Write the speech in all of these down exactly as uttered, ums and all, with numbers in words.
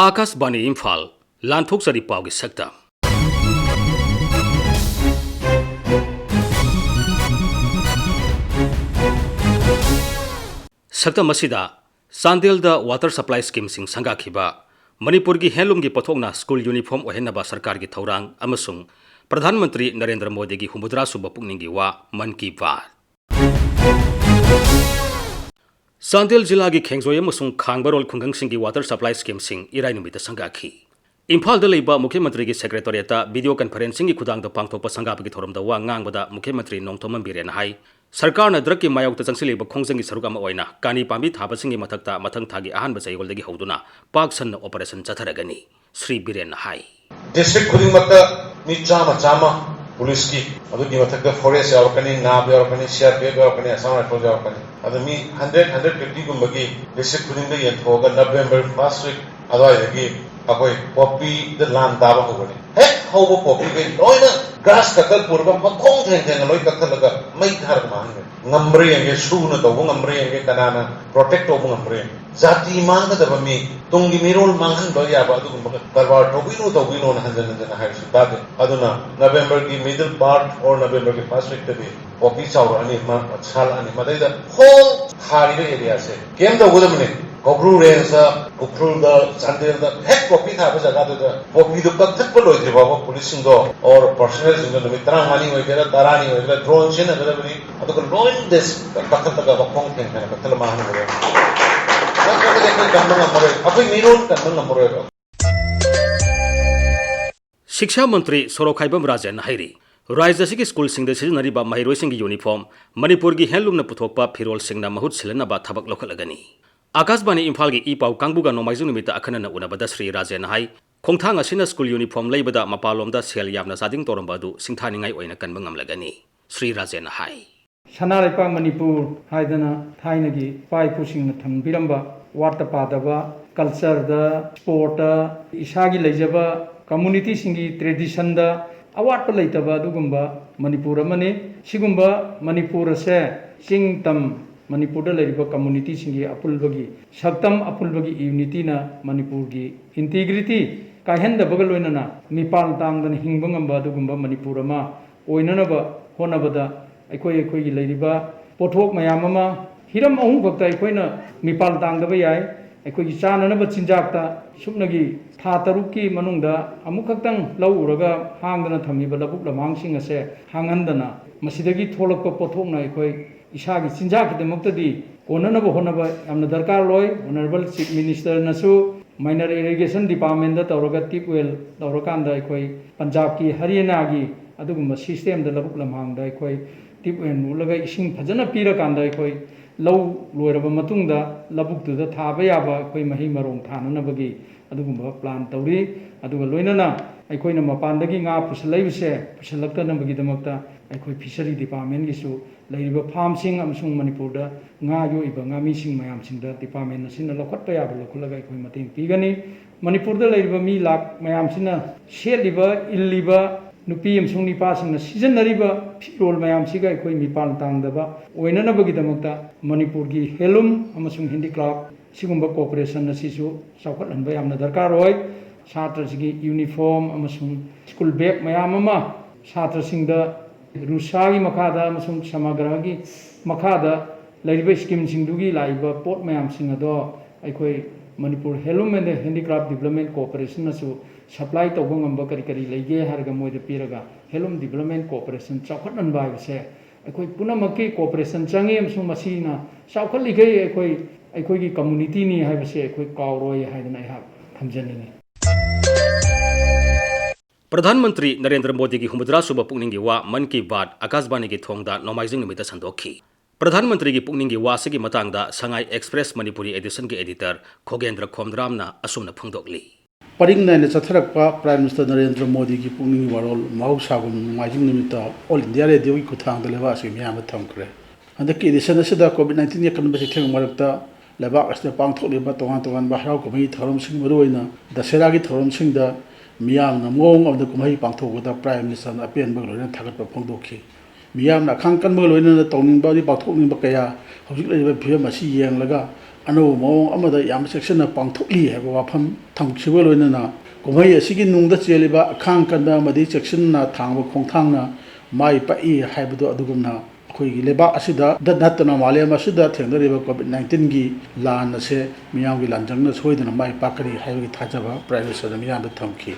ꯑꯥꯀꯥꯁꯕꯥꯅꯤ ꯏꯝꯐꯥꯜ, ꯂꯥꯟꯊꯣꯛꯆꯔꯤ ꯄꯥꯎꯒꯤ ꯁꯛꯇꯝ꯫ ꯁꯛꯇꯝ ꯑꯁꯤꯗ ꯆꯥꯟꯗꯦꯜꯗ water supply schemeꯁꯤꯡ ꯁꯪꯒꯥꯈꯤꯕ, ꯃꯅꯤꯄꯨꯔꯒꯤ handloomꯒꯤ ꯄꯣꯠꯊꯣꯛꯅ school uniform ꯑꯣꯏꯍꯟꯅꯕ ꯁꯔꯀꯥꯔꯒꯤ ꯊꯧꯔꯥꯡ ꯑꯃꯁꯨꯡ ꯄ꯭ꯔꯙꯥꯟ ꯃꯟꯇ꯭ꯔꯤ ꯅꯔꯦꯟꯗ꯭ꯔ ꯃꯣꯗꯤꯒꯤ ꯍꯨꯝꯐꯨꯇꯔꯥ ꯁꯨꯕ ꯄꯨꯛꯅꯤꯡꯒꯤ ꯋꯥ, ꯃꯟ ꯀꯤ ꯕꯥꯠ꯫ ꯆꯥꯟꯗꯦꯜ ꯖꯤꯂꯥꯒꯤ ꯈꯦꯡꯖꯣꯏ ꯑꯃꯁꯨꯡ ꯈꯥꯡꯕꯔꯣꯜ ꯈꯨꯡꯒꯪꯁꯤꯡꯒꯤ water supply schemeꯁꯤꯡ ꯏꯔꯥꯏ ꯅꯨꯃꯤꯠꯇ ꯁꯪꯒꯥꯈꯤ꯫ ꯏꯝꯐꯥꯜꯗ ꯂꯩꯕ ꯃꯨꯈ꯭ꯌ ꯃꯟꯇ꯭ꯔꯤꯒꯤ secretariatꯇ video conferencingꯒꯤ ꯈꯨꯊꯥꯡꯗ ꯄꯥꯡꯊꯣꯛꯄ ꯁꯪꯒꯥꯕꯒꯤ ꯊꯧꯔꯝꯗ ꯋꯥ ꯉꯥꯡꯕꯗ ꯃꯨꯈ꯭ꯌ ꯃꯟꯇ꯭ꯔꯤ ꯅꯣꯡꯊꯣꯝꯕꯝ ꯕꯤꯔꯦꯟꯅ ꯍꯥꯏ, ꯁꯔꯀꯥꯔꯅ drugꯀꯤ ꯃꯥꯌꯣꯛꯇ ꯆꯪꯁꯤꯜꯂꯤꯕ ꯈꯣꯡꯖꯪꯒꯤ ꯁꯔꯨꯛ ꯑꯃ ꯑꯣꯏꯅ ꯀꯥꯅꯤ ꯄꯥꯝꯕꯤ ꯊꯥꯕꯁꯤꯡꯒꯤ ꯃꯊꯛꯇ ꯃꯊꯪ ꯊꯥꯒꯤ ꯑꯍꯥꯟꯕ ꯆꯌꯣꯜꯗꯒꯤ ꯍꯧꯗꯨꯅ ꯄꯥꯛ ꯁꯟꯅ operation ꯆꯠꯊꯔꯒꯅꯤ꯫ ꯁ꯭ꯔꯤ ꯕꯤꯔꯦꯟꯅ ꯍꯥꯏ꯫ District ꯈꯨꯗꯤꯡꯃꯛꯇ ꯃꯤ ꯆꯥꯝꯃ ꯆꯥꯝꯃ ꯄꯨꯂꯤꯁꯀꯤ, ꯑꯗꯨꯒꯤ ꯃꯊꯛꯇ forest ꯌꯥꯎꯔꯛꯀꯅꯤ, nab ꯌꯥꯎꯔꯛꯀꯅꯤ, C R P F ꯌꯥꯎꯔꯛꯀꯅꯤ, Assam Rifles ꯌꯥꯎꯔꯛꯀꯅꯤ꯫ ꯑꯗꯨ ꯃꯤ hundred, hundred fiftyꯒꯨꯝꯕꯒꯤ district ꯈꯨꯗꯤꯡꯗ ꯌꯦꯟꯊꯣꯛꯑꯒ November first week ꯑꯗꯨꯋꯥꯏꯗꯒꯤ ꯑꯩꯈꯣꯏ ꯄꯣꯄꯤꯗ ꯂꯥꯟ ꯇꯥꯕ ꯍꯧꯒꯅꯤ꯫ ꯍꯦꯛ ꯍꯧꯕ ꯄꯣꯄꯤꯈꯩ ꯂꯣꯏꯅ grass cutter ꯄꯨꯔꯒ ꯃꯈꯣꯡ ꯊꯦꯡ ꯊꯦꯡꯅ ꯂꯣꯏ ꯀꯛꯊꯠꯂꯒ ꯃꯩ ꯊꯥꯔꯒ ꯃꯥꯡꯍꯟꯒꯅꯤ꯫ ꯉꯝꯕ꯭ꯔꯥ ꯌꯦꯡꯒꯦ, ꯁꯨꯅ ꯇꯧꯕ ꯉꯝꯕ꯭ꯔꯥ ꯌꯦꯡꯒꯦ, ꯀꯅꯥꯅ protect ꯇꯧꯕ ꯉꯝꯕ꯭ꯔꯥ ꯌꯦꯡꯒꯦ꯫ ꯖꯥꯇꯤ ꯃꯥꯡꯒꯗꯕ ꯃꯤ, ꯇꯨꯡꯒꯤ ꯃꯤꯔꯣꯜ ꯃꯥꯡꯍꯟꯕ ꯌꯥꯕ ꯑꯗꯨꯒꯨꯝꯕ ꯀꯔꯕꯥꯔ ꯇꯧꯕꯤꯅꯨ, ꯇꯧꯕꯤꯅꯨꯅ ꯍꯟꯖꯟ ꯍꯟꯖꯟꯅ ꯍꯥꯏꯔꯁꯨ ꯇꯥꯗꯦ꯫ ꯑꯗꯨꯅ Novemberꯒꯤ middle part or Novemberꯒꯤ first weekꯇꯗꯤ ꯄꯣꯄꯤ ꯆꯥꯎꯔꯛꯑꯅꯤ, ꯃ-, ꯁꯥꯠꯂꯛꯑꯅꯤ꯫ ꯃꯗꯩꯗ whole ꯊꯥꯔꯤꯕ areaꯁꯦ ꯀꯩꯝ ꯇꯧꯒꯗꯕꯅꯤ꯫ ꯀꯧꯕ꯭ꯔꯨ rangeꯇ, ꯎꯈ꯭ꯔꯨꯜꯗ, ꯆꯥꯟꯗꯦꯜꯗ ꯍꯦꯛ ꯄꯣꯄꯤ ꯊꯥꯕ ꯖꯒꯥꯗꯨꯗ ꯄꯣꯄꯤꯗꯨ ꯀꯛꯊꯠꯄ ꯂꯣꯏꯗ꯭ꯔꯤ ꯐꯥꯎꯕ ꯄꯨꯂꯤꯁꯁꯤꯡꯗꯣ or personnelꯁꯤꯡꯗꯣ ꯅꯨꯃꯤꯠ ꯇꯔꯥꯃꯉꯥꯅꯤ ꯑꯣꯏꯒꯦꯔꯥ, ꯇꯔꯥꯅꯤ ꯑꯣꯏꯒꯦꯔꯥ, drone ꯁꯤꯖꯤꯟꯅꯒꯗꯕꯅꯤ꯫ ꯑꯗꯨꯒ ꯂꯣꯏꯅ ꯗꯦꯁ ꯀꯛꯊꯠꯂꯒ ꯃꯈꯣꯡ ꯊꯦꯡ ꯊꯦꯡꯅ ꯀꯛꯊꯠꯂ ꯃꯥꯡꯍꯟꯒꯗꯕꯅꯤ꯫ ꯅꯠꯇ꯭ꯔꯒꯗꯤ ꯑꯩꯈꯣꯏ ꯀꯟꯕ ꯉꯝꯃꯔꯣꯏ, ꯑꯩꯈꯣꯏ ꯃꯤꯔꯣꯜ ꯀꯟꯕ ꯉꯝꯃꯔꯣꯏꯕ꯫ ꯁꯤꯛꯁꯥ ꯃꯟꯇ꯭ꯔꯤ ꯁꯣꯔꯣꯛꯈꯥꯏꯕꯝ ꯔꯥꯖꯦꯟꯅ ꯍꯥꯏꯔꯤ, ꯔꯥꯖ꯭ꯌ ꯑꯁꯤꯒꯤ ꯁ꯭ꯀꯨꯜꯁꯤꯡꯗ ꯁꯤꯖꯤꯟꯅꯔꯤꯕ ꯃꯍꯩꯔꯣꯏꯁꯤꯡꯒꯤ uniform ꯃꯅꯤꯄꯨꯔꯒꯤ handloomꯅ ꯄꯨꯊꯣꯛꯄ ꯐꯤꯔꯣꯜꯁꯤꯡꯅ ꯃꯍꯨꯠ ꯁꯤꯜꯍꯟꯅꯕ ꯊꯕꯛ ꯂꯧꯈꯠꯂꯒꯅꯤ꯫ ꯑꯥꯀꯥꯁꯕꯥꯅꯤ ꯏꯝꯐꯥꯜꯒꯤ ꯏ ꯄꯥꯎ ꯀꯥꯡꯕꯨꯒ ꯅꯣꯡꯃꯥꯏꯖꯤꯡ ꯅꯨꯃꯤꯠꯇ ꯑꯈꯟꯅꯅ ꯎꯅꯕꯗ ꯁ꯭ꯔꯤ ꯔꯥꯖꯦꯟꯅ ꯍꯥꯏ, ꯈꯣꯡꯊꯥꯡ ꯑꯁꯤꯅ ꯁ꯭ꯀꯨꯜ uniform ꯂꯩꯕꯗ ꯃꯄꯥꯟꯂꯣꯝꯗ ꯁꯦꯜ ꯌꯥꯝꯅ ꯆꯥꯗꯤꯡ ꯇꯧꯔꯝꯕ ꯑꯗꯨ ꯁꯤꯡꯊꯥꯅꯤꯡꯉꯥꯏ ꯑꯣꯏꯅ ꯀꯟꯕ ꯉꯝꯂꯒꯅꯤ꯫ ꯁ꯭ꯔꯤ ꯔꯥꯖꯦꯟꯅ ꯍꯥꯏ꯫ ꯁꯅꯥ ꯂꯩꯄꯥꯛ ꯃꯅꯤꯄꯨꯔ ꯍꯥꯏꯗꯅ ꯊꯥꯏꯅꯒꯤ ꯏꯄꯥ ꯏꯄꯨꯁꯤꯡꯅ ꯊꯝꯕꯤꯔꯝꯕ, ꯋꯥꯠꯇ ꯄꯥꯗꯕ, cultureꯗ, sportꯇ, ꯏꯁꯥꯒꯤ ꯂꯩꯖꯕ communityꯁꯤꯡꯒꯤ traditionꯗ ꯑꯋꯥꯠꯄ ꯂꯩꯇꯕ ꯑꯗꯨꯒꯨꯝꯕ ꯃꯅꯤꯄꯨꯔ ꯑꯃꯅꯤ꯫ ꯁꯤꯒꯨꯝꯕ ꯃꯅꯤꯄꯨꯔ ꯑꯁꯦ ꯆꯤꯡ ꯇꯝ ꯃꯅꯤꯄꯨꯔꯗ ꯂꯩꯔꯤꯕ ꯀꯝꯃꯨꯅꯤꯇꯤꯁꯤꯡꯒꯤ ꯑꯄꯨꯟꯕꯒꯤ ꯁꯛꯇꯝ, ꯑꯄꯨꯟꯕꯒꯤ ꯌꯨꯅꯤꯇꯤꯅ ꯃꯅꯤꯄꯨꯔꯒꯤ ꯏꯟꯇꯤꯒ꯭ꯔꯤꯇꯤ ꯀꯥꯏꯍꯟꯗꯕꯒ ꯂꯣꯏꯅꯅ ꯃꯤꯄꯥꯟ ꯇꯥꯡꯗꯅ ꯍꯤꯡꯕ ꯉꯝꯕ ꯑꯗꯨꯒꯨꯝꯕ ꯃꯅꯤꯄꯨꯔ ꯑꯃ ꯑꯣꯏꯅꯅꯕ ꯍꯣꯠꯅꯕꯗ ꯑꯩꯈꯣꯏ, ꯑꯩꯈꯣꯏꯒꯤ ꯂꯩꯔꯤꯕ ꯄꯣꯠꯊꯣꯛ ꯃꯌꯥꯝ ꯑꯃ, ꯍꯤꯔꯝ ꯑꯍꯨꯝ ꯈꯛꯇ ꯑꯩꯈꯣꯏꯅ ꯃꯤꯄꯥꯟ ꯇꯥꯡꯗꯕ ꯌꯥꯏ꯫ ꯑꯩꯈꯣꯏꯒꯤ ꯆꯥꯅꯅꯕ ꯆꯤꯟꯖꯥꯛꯇ ꯁꯨꯞꯅꯒꯤ ꯊꯥ ꯇꯔꯨꯛꯀꯤ ꯃꯅꯨꯡꯗ ꯑꯃꯨꯛꯈꯛꯇꯪ ꯂꯧ ꯎꯔꯒ ꯍꯥꯡꯗꯅ ꯊꯝꯃꯤꯕ ꯂꯧꯕꯨꯛ ꯂꯝꯍꯥꯡꯁꯤꯡ ꯑꯁꯦ ꯍꯥꯡꯍꯟꯗꯅ, ꯃꯁꯤꯗꯒꯤ ꯊꯣꯛꯂꯛꯄ ꯄꯣꯠꯊꯣꯛꯅ ꯑꯩꯈꯣꯏ ꯏꯁꯥꯒꯤ ꯆꯤꯟꯖꯥꯛꯀꯤꯗꯃꯛꯇꯗꯤ ꯀꯣꯟꯅꯅꯕ ꯍꯣꯠꯅꯕ ꯌꯥꯝꯅ ꯗꯔꯀꯥꯔ ꯑꯣꯏ꯫ Honourable Chief Ministerꯅꯁꯨ minor irrigation departmentꯇ ꯇꯧꯔꯒ tube well ꯇꯧꯔꯀꯥꯟꯗ ꯑꯩꯈꯣꯏ ꯄꯟꯖꯥꯕꯀꯤ, ꯍꯔꯤꯌꯥꯅꯥꯒꯤ ꯑꯗꯨꯒꯨꯝꯕ systemꯗ ꯂꯧꯕꯨꯛ ꯂꯝꯍꯥꯡꯗ ꯑꯩꯈꯣꯏ tube well ꯎꯠꯂꯒ ꯏꯁꯤꯡ ꯐꯖꯅ ꯄꯤꯔꯀꯥꯟꯗ ꯑꯩꯈꯣꯏ ꯂꯧ ꯂꯣꯏꯔꯕ ꯃꯇꯨꯡꯗ ꯂꯧꯕꯨꯛꯇꯨꯗ ꯊꯥꯕ ꯌꯥꯕ ꯑꯩꯈꯣꯏ ꯃꯍꯩ ꯃꯔꯣꯡ ꯊꯥꯅꯅꯕꯒꯤ ꯑꯗꯨꯒꯨꯝꯕ plan ꯇꯧꯔꯤ꯫ ꯑꯗꯨꯒ ꯂꯣꯏꯅꯅ ꯑꯩꯈꯣꯏꯅ ꯃꯄꯥꯟꯗꯒꯤ ꯉꯥ ꯄꯨꯁꯤꯜꯂꯛꯏꯕꯁꯦ ꯄꯨꯁꯤꯜꯂꯛꯇꯅꯕꯒꯤꯗꯃꯛꯇ ꯑꯩꯈꯣꯏ Fishery Departmentꯒꯤꯁꯨ ꯂꯩꯔꯤꯕ farmꯁꯤꯡ ꯑꯃꯁꯨꯡ ꯃꯅꯤꯄꯨꯔꯗ ꯉꯥ ꯌꯣꯛꯏꯕ ꯉꯥꯃꯤꯁꯤꯡ ꯃꯌꯥꯝꯁꯤꯡꯗ department ꯑꯁꯤꯅ ꯂꯧꯈꯠꯄ ꯌꯥꯕ ꯂꯧꯈꯠꯂꯒ ꯑꯩꯈꯣꯏ ꯃꯇꯦꯡ ꯄꯤꯒꯅꯤ꯫ ꯃꯅꯤꯄꯨꯔꯗ ꯂꯩꯔꯤꯕ ꯃꯤ ꯂꯥꯈ ꯃꯌꯥꯝꯁꯤꯅ ꯁꯦꯠꯂꯤꯕ, ꯏꯜꯂꯤꯕ ꯅꯨꯄꯤ ꯑꯃꯁꯨꯡ ꯅꯤꯄꯥꯁꯤꯡꯅ ꯁꯤꯖꯤꯟꯅꯔꯤꯕ ꯐꯤꯔꯣꯜ ꯃꯌꯥꯝꯁꯤꯒ ꯑꯩꯈꯣꯏ ꯃꯤꯄꯥꯟ ꯇꯥꯡꯗꯕ ꯑꯣꯏꯅꯅꯕꯒꯤꯗꯃꯛꯇ ꯃꯅꯤꯄꯨꯔꯒꯤ handloom ꯑꯃꯁꯨꯡ handicraft ꯁꯤꯒꯨꯝꯕ cooperation ꯑꯁꯤꯁꯨ ꯆꯥꯎꯈꯠꯍꯟꯕ ꯌꯥꯝꯅ ꯗꯔꯀꯥꯔ ꯑꯣꯏ꯫ ꯁꯥꯇ꯭ꯔꯁꯤꯡꯒꯤ uniform ꯑꯃꯁꯨꯡ school bag ꯃꯌꯥꯝ ꯑꯃ ꯁꯥꯇ꯭ꯔꯁꯤꯡꯗ ꯔꯨꯁꯥꯒꯤ ꯃꯈꯥꯗ ꯑꯃꯁꯨꯡ ꯁꯃꯥꯒ꯭ꯔꯥꯒꯤ ꯃꯈꯥꯗ ꯂꯩꯔꯤꯕ schemeꯁꯤꯡꯗꯨꯒꯤ ꯂꯥꯛꯏꯕ ꯄꯣꯠ ꯃꯌꯥꯝꯁꯤꯡ ꯑꯗꯣ ꯑꯩꯈꯣꯏ Manipur Handloom and Handicraft Development Corporationꯅꯁꯨ supply ꯇꯧꯕ ꯉꯝꯕ ꯀꯔꯤ ꯀꯔꯤ ꯂꯩꯒꯦ ꯍꯥꯏꯔꯒ ꯃꯣꯏꯗ ꯄꯤꯔꯒ Handloom Development Corporation ꯆꯥꯎꯈꯠꯍꯟꯕ ꯍꯥꯏꯕꯁꯦ ꯑꯩꯈꯣꯏ ꯄꯨꯝꯅꯃꯛꯀꯤ cooperation ꯆꯪꯉꯤ, ꯑꯃꯁꯨꯡ ꯃꯁꯤꯅ ꯆꯥꯎꯈꯠꯂꯤꯈꯩ ꯑꯩꯈꯣꯏ, ꯑꯩꯈꯣꯏꯒꯤ communityꯅꯤ ꯍꯥꯏꯕꯁꯦ ꯑꯩꯈꯣꯏ ꯀꯥꯎꯔꯣꯏ ꯍꯥꯏꯗꯅ ꯑꯩꯍꯥꯛ ꯊꯝꯖꯅꯤꯡꯉꯤ꯫ ꯄ꯭ꯔꯙꯥꯟ ꯃꯟꯇ꯭ꯔꯤ ꯅꯔꯦꯟꯗ꯭ꯔ ꯃꯣꯗꯤꯒꯤ ꯍꯨꯝꯐꯨꯇꯔꯥ ꯁꯨꯕ ꯄꯨꯛꯅꯤꯡꯒꯤ ꯋꯥ ꯃꯟ ꯀꯤ ꯕꯥꯠ ꯑꯀꯥꯁꯕꯥꯅꯤꯒꯤ ꯊꯣꯡꯗ ꯅꯣꯡꯃꯥꯏꯖꯤꯡ ꯅꯨꯃꯤꯠꯇ ꯁꯟꯗꯣꯛꯈꯤ꯫ ꯄ꯭ꯔꯙꯥꯟ ꯃꯟꯇ꯭ꯔꯤꯒꯤ ꯄꯨꯛꯅꯤꯡꯒꯤ ꯋꯥꯁꯤꯒꯤ ꯃꯇꯥꯡꯗ ꯁꯉꯥꯏ ꯑꯦꯛꯁꯄ꯭ꯔꯦꯁ ꯃꯅꯤꯄꯨꯔꯤ editionꯒꯤ editor ꯈꯣꯒꯦꯟꯗ꯭ꯔ ꯈꯣꯝꯗ꯭ꯔꯥꯝꯅ ꯑꯁꯨꯝꯅ ꯐꯣꯡꯗꯣꯛꯂꯤ꯫ ꯄꯔꯤꯡ ꯅꯥꯏꯅ ꯆꯠꯊꯔꯛꯄ Prime Minister ꯅꯔꯦꯟꯗ꯭ꯔ ꯃꯣꯗꯤꯒꯤ ꯄꯨꯛꯅꯤꯡꯒꯤ ꯋꯥꯔꯣꯜ ꯃꯍꯧꯁꯥꯒꯨꯝ ꯅꯣꯡꯃꯥꯏꯖꯤꯡ ꯅꯨꯃꯤꯠꯇ All India Radioꯒꯤ ꯈꯨꯠꯊꯥꯡꯗ ꯂꯩꯕꯥꯛ ꯑꯁꯤꯒꯤ ꯃꯤꯌꯥꯝꯗ ꯊꯝꯈ꯭ꯔꯦ꯫ ꯍꯟꯗꯛꯀꯤ edition ꯑꯁꯤꯗ COVID nineteen ꯑꯀꯟꯕ ꯆꯩꯊꯦꯡ ꯃꯔꯛꯇ ꯂꯩꯕꯥꯛ ꯑꯁꯤꯗ ꯄꯥꯡꯊꯣꯛꯂꯤꯕ ꯇꯣꯉꯥꯟ ꯇꯣꯉꯥꯟꯕ ꯍꯔꯥꯎ ꯀꯨꯝꯍꯩ ꯊꯧꯔꯝꯁꯤꯡ, ꯃꯔꯨꯑꯣꯏꯅ ꯗꯁꯦꯔꯥꯒꯤ ꯊꯧꯔꯝꯁꯤꯡꯗ ꯃꯤꯌꯥꯝꯅ ꯃꯑꯣꯡ ꯑꯃꯗ ꯀꯨꯝꯍꯩ ꯄꯥꯡꯊꯣꯛꯄꯗ Prime Ministerꯅ ꯑꯄꯦꯟꯕꯒ ꯂꯣꯏꯅꯅ ꯊꯥꯒꯠꯄ ꯐꯣꯡꯗꯣꯛꯈꯤ꯫ ꯃꯤꯌꯥꯝꯅ ꯑꯈꯥꯡ ꯀꯟꯕꯒ ꯂꯣꯏꯅꯅ ꯇꯧꯅꯤꯡꯕ ꯑꯃꯗꯤ ꯄꯥꯡꯊꯣꯛꯅꯤꯡꯕ ꯀꯌꯥ ꯍꯧꯖꯤꯛ ꯂꯩꯔꯤꯕ ꯐꯤꯕꯝ ꯑꯁꯤ ꯌꯦꯡꯂꯒ ꯑꯅꯧꯕ ꯃꯑꯣꯡ ꯑꯃꯗ ꯌꯥꯝꯅ ꯆꯦꯛꯁꯤꯟꯅ ꯄꯥꯡꯊꯣꯛꯂꯤ ꯍꯥꯏꯕ ꯋꯥꯐꯝ ꯊꯝꯈꯤꯕꯒ ꯂꯣꯏꯅꯅ ꯀꯨꯝꯍꯩ ꯑꯁꯤꯒꯤ ꯅꯨꯡꯗ ꯆꯦꯜꯂꯤꯕ ꯑꯈꯥꯡ ꯀꯟꯕ ꯑꯃꯗꯤ ꯆꯦꯛꯁꯤꯟꯅ ꯊꯥꯡꯕ ꯈꯣꯡꯊꯥꯡꯅ ꯃꯥꯏ ꯄꯥꯛꯏ ꯍꯥꯏꯕꯗꯨ ꯑꯗꯨꯒꯨꯝꯅ ꯑꯩꯈꯣꯏꯒꯤ ꯂꯩꯕꯥꯛ ꯑꯁꯤꯗ ꯗ ꯅꯠꯇꯅ ꯃꯥꯂꯦꯝ ꯑꯁꯤꯗ ꯊꯦꯡꯅꯔꯤꯕ ꯀꯣꯚꯤꯗ ꯅꯥꯏꯟꯇꯤꯟꯒꯤ ꯂꯥꯟ ꯑꯁꯦ ꯃꯤꯌꯥꯝꯒꯤ ꯂꯥꯟꯖꯪꯅ ꯁꯣꯏꯗꯅ ꯃꯥꯏ ꯄꯥꯛꯀꯅꯤ ꯍꯥꯏꯕꯒꯤ ꯊꯥꯖꯕ ꯄ꯭ꯔꯥꯏꯝ ꯃꯤꯅꯤꯁꯇꯔꯅ ꯃꯤꯌꯥꯝꯗ ꯊꯝꯈꯤ꯫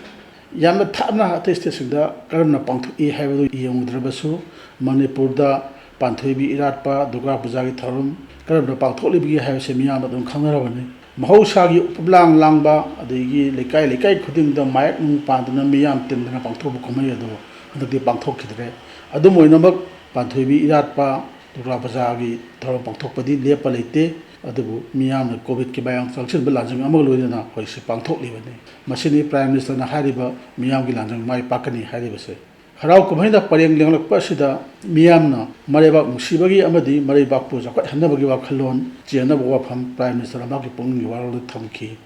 ꯌꯥꯝꯅ ꯊꯥꯞꯅ ꯑꯇꯩ ꯁ꯭ꯇꯦꯠꯁꯤꯡꯗ ꯀꯔꯝꯅ ꯄꯥꯡꯊꯣꯛꯏ ꯍꯥꯏꯕꯗꯨ ꯌꯦꯡꯉꯨꯗ꯭ꯔꯕꯁꯨ, ꯃꯅꯤꯄꯨꯔꯗ ꯄꯥꯟꯊꯣꯏꯕꯤ ꯏꯔꯥꯠꯄ, ꯗꯨꯔꯒꯥ ꯄꯨꯖꯥꯒꯤ ꯊꯧꯔꯝ ꯀꯔꯝꯅ ꯄꯥꯡꯊꯣꯛꯂꯤꯕꯒꯦ ꯍꯥꯏꯕꯁꯤ ꯃꯤꯌꯥꯝꯅ ꯑꯗꯨꯝ ꯈꯪꯅꯔꯕꯅꯤ꯫ ꯃꯍꯧꯁꯥꯒꯤ ꯎꯄꯝꯂꯥꯡ ꯂꯥꯡꯕ, ꯑꯗꯒꯤ ꯂꯩꯀꯥꯏ ꯂꯩꯀꯥꯏ ꯈꯨꯗꯤꯡꯗ ꯃꯥꯏꯛ ꯅꯨꯡ ꯄꯥꯟꯗꯨꯅ ꯃꯤꯌꯥꯝ ꯇꯤꯟꯗꯨꯅ ꯄꯥꯡꯊꯣꯛꯄ ꯀꯨꯝꯍꯩ ꯑꯗꯨ ꯍꯟꯗꯛꯇꯤ ꯄꯥꯡꯊꯣꯛꯈꯤꯗ꯭ꯔꯦ꯫ ꯑꯗꯨꯝ ꯑꯣꯏꯅꯃꯛ, ꯄꯥꯟꯊꯣꯏꯕꯤ ꯏꯔꯥꯠꯄ, ꯗꯨꯔꯒꯥ ꯄꯨꯖꯥꯒꯤ ꯊꯧꯔꯝ ꯄꯥꯡꯊꯣꯛꯄꯗꯤ ꯂꯦꯞꯄ ꯂꯩꯇꯦ꯫ ꯑꯗꯨꯕꯨ ꯃꯤꯌꯥꯝꯅ ꯀꯣꯚꯤꯗꯀꯤ ꯃꯌꯥꯝ ꯆꯪꯁꯤꯟꯕ ꯂꯥꯟꯖꯪ ꯑꯃꯒ ꯂꯣꯏꯅꯅ ꯍꯧꯖꯤꯛꯁꯤ ꯄꯥꯡꯊꯣꯛꯂꯤꯕꯅꯤ꯫ ꯃꯁꯤꯅꯤ ꯄ꯭ꯔꯥꯏꯝ ꯃꯤꯅꯤꯁꯇꯔꯅ ꯍꯥꯏꯔꯤꯕ ꯃꯤꯌꯥꯝꯒꯤ ꯂꯥꯟꯖꯪ ꯃꯥꯏ ꯄꯥꯛꯀꯅꯤ ꯍꯥꯏꯔꯤꯕꯁꯦ꯫ ꯍꯔꯥꯎ ꯀꯨꯝꯍꯩꯅ ꯄꯔꯦꯡ ꯂꯦꯡꯂꯛꯄ ꯑꯁꯤꯗ ꯃꯤꯌꯥꯝꯅ ꯃꯔꯩꯕꯥꯛ ꯅꯨꯡꯁꯤꯕꯒꯤ ꯑꯃꯗꯤ ꯃꯔꯩꯕꯥꯛꯄꯨ ꯆꯥꯎꯈꯠꯍꯟꯅꯕꯒꯤ ꯋꯥꯈꯜꯂꯣꯟ ꯆꯦꯟꯅꯕ ꯋꯥꯐꯝ ꯄ꯭ꯔꯥꯏꯝ ꯃꯤꯅꯤꯁꯇꯔꯅ ꯃꯍꯥꯛꯀꯤ ꯄꯨꯛꯅꯤꯡꯒꯤ ꯋꯥꯔꯣꯜꯗ ꯊꯝꯈꯤ꯫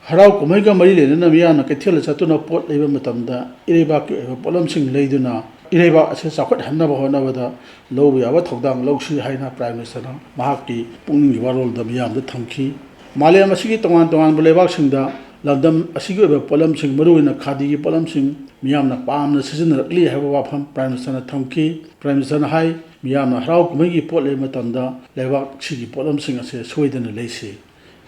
ꯍꯔꯥꯎ ꯀꯨꯝꯍꯩꯒ ꯃꯔꯤ ꯂꯩꯅꯅ ꯃꯤꯌꯥꯝꯅ ꯀꯩꯊꯦꯜꯗ ꯆꯠꯇꯨꯅ ꯄꯣꯠ ꯂꯩꯕ ꯃꯇꯝꯗ ꯏꯔꯩꯕꯥꯛꯀꯤ ꯑꯣꯏꯕ ꯄꯣꯠꯂꯝꯁꯤꯡ ꯂꯩꯗꯨꯅ ꯏꯔꯩꯕꯥꯛ ꯑꯁꯤ ꯆꯥꯎꯈꯠꯍꯟꯅꯕ ꯍꯣꯠꯅꯕꯗ ꯂꯧꯕ ꯌꯥꯕ ꯊꯧꯗꯥꯡ ꯂꯧꯁꯤ ꯍꯥꯏꯅ ꯄ꯭ꯔꯥꯏꯝ ꯃꯤꯅꯤꯁꯇꯔꯅ ꯃꯍꯥꯛꯀꯤ ꯄꯨꯛꯅꯤꯡꯒꯤ ꯋꯥꯔꯣꯜꯗ ꯃꯤꯌꯥꯝꯗ ꯊꯝꯈꯤ꯫ ꯃꯥꯂꯦꯝ ꯑꯁꯤꯒꯤ ꯇꯣꯉꯥꯟ ꯇꯣꯉꯥꯟꯕ ꯂꯩꯕꯥꯛꯁꯤꯡꯗ ꯂꯝꯗꯝ ꯑꯁꯤꯒꯤ ꯑꯣꯏꯕ ꯄꯣꯠꯂꯝꯁꯤꯡ, ꯃꯔꯨꯑꯣꯏꯅ ꯈꯥꯗꯤꯒꯤ ꯄꯣꯠꯂꯝꯁꯤꯡ ꯃꯤꯌꯥꯝꯅ ꯄꯥꯝꯅ ꯁꯤꯖꯤꯟꯅꯔꯛꯂꯤ ꯍꯥꯏꯕ ꯋꯥꯐꯝ ꯄ꯭ꯔꯥꯏꯝ ꯃꯤꯅꯤꯁꯇꯔꯅ ꯊꯝꯈꯤ꯫ ꯄ꯭ꯔꯥꯏꯝ ꯃꯤꯅꯤꯁꯇꯔꯅ ꯍꯥꯏ, ꯃꯤꯌꯥꯝꯅ ꯍꯔꯥꯎ ꯀꯨꯝꯍꯩꯒꯤ ꯄꯣꯠ ꯂꯩꯕ ꯃꯇꯝꯗ ꯂꯩꯕꯥꯛꯁꯤꯒꯤ ꯄꯣꯠꯂꯝꯁꯤꯡ ꯑꯁꯦ ꯁꯣꯏꯗꯅ ꯂꯩꯁꯤ꯫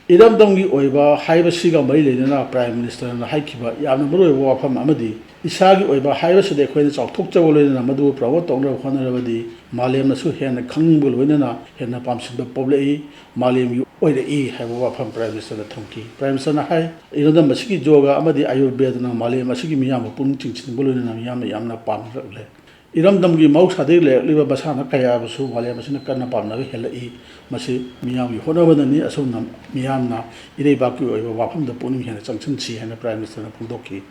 ꯏꯔꯝꯗꯝꯒꯤ ꯑꯣꯏꯕ ꯍꯥꯏꯕꯁꯤꯒ ꯃꯔꯤ ꯂꯩꯅꯅ ꯄ꯭ꯔꯥꯏꯝ ꯃꯤꯅꯤꯁꯇꯔꯅ ꯍꯥꯏꯈꯤꯕ ꯌꯥꯝꯅ ꯃꯔꯨꯑꯣꯏꯕ ꯋꯥꯐꯝ ꯑꯃꯗꯤ ꯏꯁꯥꯒꯤ ꯑꯣꯏꯕ ꯍꯥꯏꯕꯁꯤꯗ ꯑꯩꯈꯣꯏꯅ ꯆꯥꯎꯊꯣꯛꯆꯕ ꯂꯣꯏꯅꯅ ꯃꯗꯨꯕꯨ ꯄ꯭ꯔꯃꯣꯠ ꯇꯧꯅꯕ ꯍꯣꯠꯅꯔꯕꯗꯤ ꯃꯥꯂꯦꯝꯅꯁꯨ ꯍꯦꯟꯅ ꯈꯪꯅꯤꯡꯕ ꯂꯣꯏꯅꯅ ꯍꯦꯟꯅ ꯄꯥꯝꯁꯤꯟꯕ ꯄꯣꯛꯂꯛꯏ, ꯃꯥꯂꯦꯝꯒꯤ ꯑꯣꯏꯔꯛꯏ ꯍꯥꯏꯕ ꯋꯥꯐꯝ ꯄ꯭ꯔꯥꯏꯝ ꯃꯤꯅꯤꯁꯇꯔꯅ ꯊꯝꯈꯤ꯫ ꯄ꯭ꯔꯥꯏꯝ ꯃꯤꯅꯤꯁꯇꯔꯅ ꯍꯥꯏ, ꯏꯔꯝꯗꯝ ꯑꯁꯤꯒꯤ ꯌꯣꯒꯥ ꯑꯃꯗꯤ ꯑꯥꯌꯨꯔꯕꯦꯗꯅ ꯃꯥꯂꯦꯝ ꯑꯁꯤꯒꯤ ꯃꯤꯌꯥꯝꯕꯨ ꯄꯨꯛꯅꯤꯡ ꯆꯤꯡꯁꯤꯟꯕ ꯂꯣꯏꯅꯅ ꯃꯤꯌꯥꯝꯅ ꯌꯥꯝꯅ ꯄꯥꯝꯅꯔꯛꯂꯦ꯫ ꯏꯔꯝꯗꯝꯒꯤ ꯃꯍꯧꯁꯥꯗꯒꯤ ꯂꯩꯔꯛꯂꯤꯕ ꯃꯁꯥꯟꯅ ꯀꯌꯥꯕꯨꯁꯨ ꯃꯥꯂꯦꯝ ꯑꯁꯤꯅ ꯀꯟꯅ ꯄꯥꯝꯅꯕ ꯍꯦꯜꯂꯛꯏ꯫ ꯃꯁꯤ ꯃꯤꯌꯥꯝꯒꯤ ꯍꯣꯠꯅꯕꯅꯅꯤ꯫ ꯑꯁꯨꯝꯅ ꯃꯤꯌꯥꯝꯅ ꯏꯔꯩꯕꯥꯛꯀꯤ ꯑꯣꯏꯕ ꯋꯥꯐꯝꯗ ꯄꯨꯛꯅꯤꯡ ꯍꯦꯟꯅ ꯆꯪꯁꯤꯟꯁꯤ ꯍꯥꯏꯅ ꯄ꯭ꯔꯥꯏꯝ ꯃꯤꯅꯤꯁꯇꯔꯅ ꯐꯣꯡꯗꯣꯛꯈꯤ꯫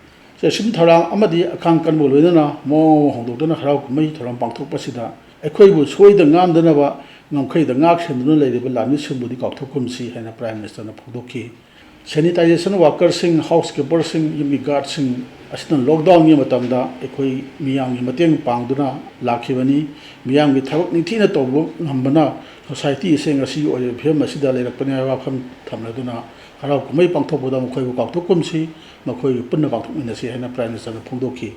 ꯆꯦꯛꯁꯤꯟ ꯊꯧꯔꯥꯡ ꯑꯃꯗꯤ ꯑꯈꯥꯡ ꯀꯟꯕ ꯂꯣꯏꯅꯅ ꯃꯑꯣꯡ ꯍꯣꯡꯗꯣꯛꯇꯨꯅ ꯍꯔꯥꯎ ꯀꯨꯝꯍꯩ ꯊꯧꯔꯝ ꯄꯥꯡꯊꯣꯛꯄꯁꯤꯗ ꯑꯩꯈꯣꯏꯕꯨ ꯁꯣꯏꯗ ꯉꯥꯝꯗꯅꯕ ꯉꯝꯈꯩꯗ ꯉꯥꯛ ꯁꯦꯟꯗꯨꯅ ꯂꯩꯔꯤꯕ ꯂꯥꯟꯃꯤꯁꯤꯡꯕꯨꯗꯤ ꯀꯥꯎꯊꯣꯛꯀꯨꯝꯁꯤ ꯍꯥꯏꯅ ꯄ꯭ꯔꯥꯏꯝ ꯃꯤꯅꯤꯁꯇꯔꯅ ꯐꯣꯡꯗꯣꯛꯈꯤ꯫ Sanitisation workerꯁꯤꯡ, housekeeperꯁꯤꯡ, ꯌꯨꯝꯒꯤ guardꯁꯤꯡ ꯑꯁꯤꯅ lockdownꯒꯤ ꯃꯇꯝꯗ ꯑꯩꯈꯣꯏ ꯃꯤꯌꯥꯝꯒꯤ ꯃꯇꯦꯡ ꯄꯥꯡꯗꯨꯅ ꯂꯥꯛꯈꯤꯕꯅꯤ꯫ ꯃꯤꯌꯥꯝꯒꯤ ꯊꯕꯛ ꯅꯤꯡꯊꯤꯅ ꯇꯧꯕ ꯉꯝꯕꯅ society ꯑꯁꯤ ꯉꯁꯤꯒꯤ ꯑꯣꯏꯔꯤꯕ ꯐꯤꯕꯝ ꯑꯁꯤꯗ ꯂꯩꯔꯛꯄꯅꯤ ꯍꯥꯏꯕ ꯋꯥꯐꯝ ꯊꯝꯂꯗꯨꯅ, ꯍꯔꯥꯎ ꯀꯨꯝꯍꯩ ꯄꯥꯡꯊꯣꯛꯄꯗ ꯃꯈꯣꯏꯕꯨ ꯀꯥꯎꯊꯣꯛꯀꯨꯝꯁꯤ, ꯃꯈꯣꯏꯕꯨ ꯄꯨꯟꯅ ꯄꯥꯡꯊꯣꯛꯃꯤꯟꯅꯁꯤ ꯍꯥꯏꯅ Prime Ministerꯅ ꯐꯣꯡꯗꯣꯛꯈꯤ꯫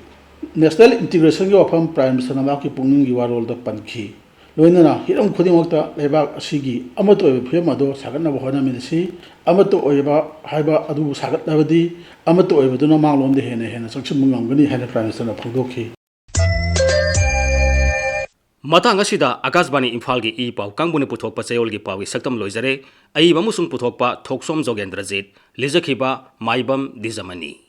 National integrationꯒꯤ ꯋꯥꯐꯝ Prime Ministerꯅ ꯃꯍꯥꯛꯀꯤ ꯄꯨꯛꯅꯤꯡꯒꯤ ꯋꯥꯔꯣꯜꯗ ꯄꯟꯈꯤ꯫ ꯂꯣꯏꯅꯅ ꯍꯤꯔꯝ ꯈꯨꯗꯤꯡꯃꯛꯇ ꯂꯩꯕꯥꯛ ꯑꯁꯤꯒꯤ ꯑꯃꯠꯇ ꯑꯣꯏꯕ ꯐꯤꯕꯝ ꯑꯗꯨ ꯁꯥꯒꯠꯅꯕ ꯍꯣꯠꯅꯃꯤꯟꯅꯁꯤ꯫ ꯑꯃꯠꯇ ꯑꯣꯏꯕ ꯍꯥꯏꯕ ꯑꯗꯨꯕꯨ ꯁꯥꯒꯠꯂꯕꯗꯤ ꯑꯃꯠꯇ ꯑꯣꯏꯕꯗꯨꯅ ꯃꯥꯡꯂꯣꯝꯗ ꯍꯦꯟꯅ ꯍꯦꯟꯅ ꯆꯪꯁꯤꯟꯕ ꯉꯝꯒꯅꯤ ꯍꯥꯏꯅ Prime Ministerꯅ ꯐꯣꯡꯗꯣꯛꯈꯤ꯫ ꯃꯇꯥꯡ ꯑꯁꯤꯗ ꯑꯀꯥꯁꯕꯥꯅꯤ ꯏꯝꯐꯥꯜꯒꯤ ꯏ ꯄꯥꯎ ꯀꯥꯡꯕꯨꯅ ꯄꯨꯊꯣꯛꯄ ꯆꯌꯣꯜꯒꯤ ꯄꯥꯎꯒꯤ ꯁꯛꯇꯝ ꯂꯣꯏꯖꯔꯦ꯫ ꯑꯏꯕ ꯑꯃꯁꯨꯡ ꯄꯨꯊꯣꯛꯄ ꯊꯣꯛꯁꯣꯝ ꯖꯣꯒꯦꯟꯗ꯭ꯔꯖꯤꯠ꯫ ꯂꯤꯖꯈꯤꯕ ꯃꯥꯏꯕꯝ ꯗꯤꯖꯃꯅꯤ꯫